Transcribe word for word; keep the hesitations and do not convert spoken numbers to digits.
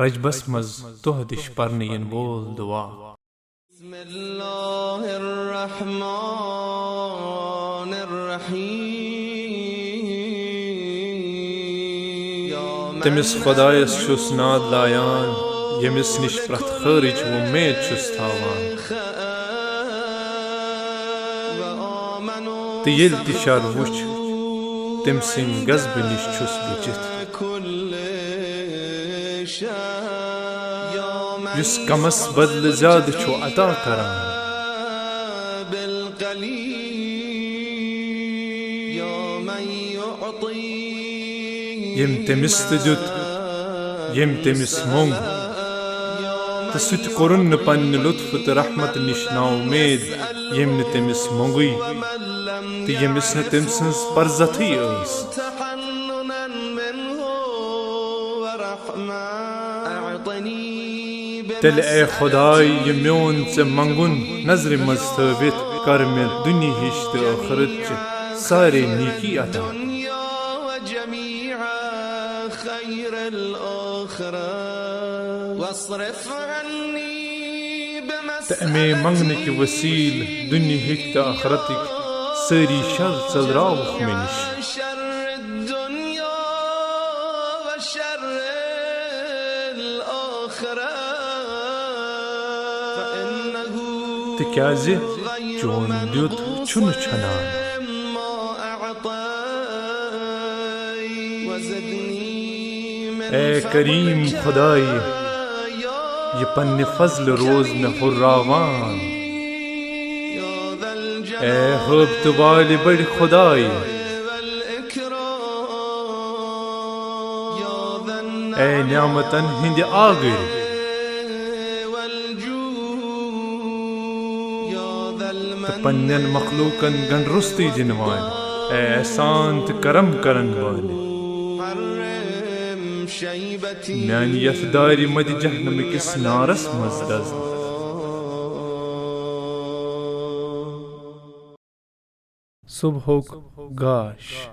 رجبس منٛز دۄہ دِش پرنہٕ یِن وول دُعا۔ بسم اللہ الرحمن الرحیم۔ تٔمِس خۄدایَس چھُس ناد لایان، ییٚمِس نِش پرٛٮ۪تھ خٲرٕچ وۄمید چھُس تھاوان۔ تہٕ ییٚلہِ تہِ شر وُچھ، تٔمۍ سٕنٛدِ غضبہٕ نِش چھُس بٔچِتھ۔ یُس کمس بدلہٕ زیادٕ چھُ عطا کران۔ ییٚمۍ تٔمِس تہِ دیُت، ییٚمۍ تٔمِس موٚنگ، تہٕ سُہ تہِ کوٚرُن نہٕ پننہِ لطفہٕ تہٕ رحمتہٕ نِش نااُمید، ییٚمۍ نہٕ تٔمِس موٚنگُے تہٕ ییٚمِس نہٕ تٔمۍ سٕنٛز پرزتھٕے ٲس۔ تیٚلہِ اے خۄداے، یہِ میون ژےٚ منٛگُن نظرِ منٛز تھٲوِتھ کر مےٚ دُنیاہٕچ تہٕ ٲخرت چہِ سارے نیکی عطا۔ تہٕ اَمے منٛگنہٕ کہِ وسیٖلہٕ دُنیاہٕکۍ تہٕ ٲخرتٕکۍ سٲری شر ژٔلراوُکھ مےٚ نِش۔ تِکیٛازِ چون دیُت چھُنہٕ ژھٮ۪نان۔ اے کریم خۄدایہِ، یہِ پننہِ فضلہٕ روز مےٚ ہُرراوان۔ اے ہٲبتہٕ والہِ بٔڑِ خۄدایہِ، اے نعمتن ہٕنٛدِ آگٕرۍ تہٕ پننٮ۪ن مخلوقن گنڈ روٚستُے دِنہٕ وٲلۍ، اے احسان تہٕ کرم کرن وٲلۍ، میانہِ یتھ دارِ مدِ جہنم کِس نارس منٛز دزنہٕ۔ صبحُک گاش۔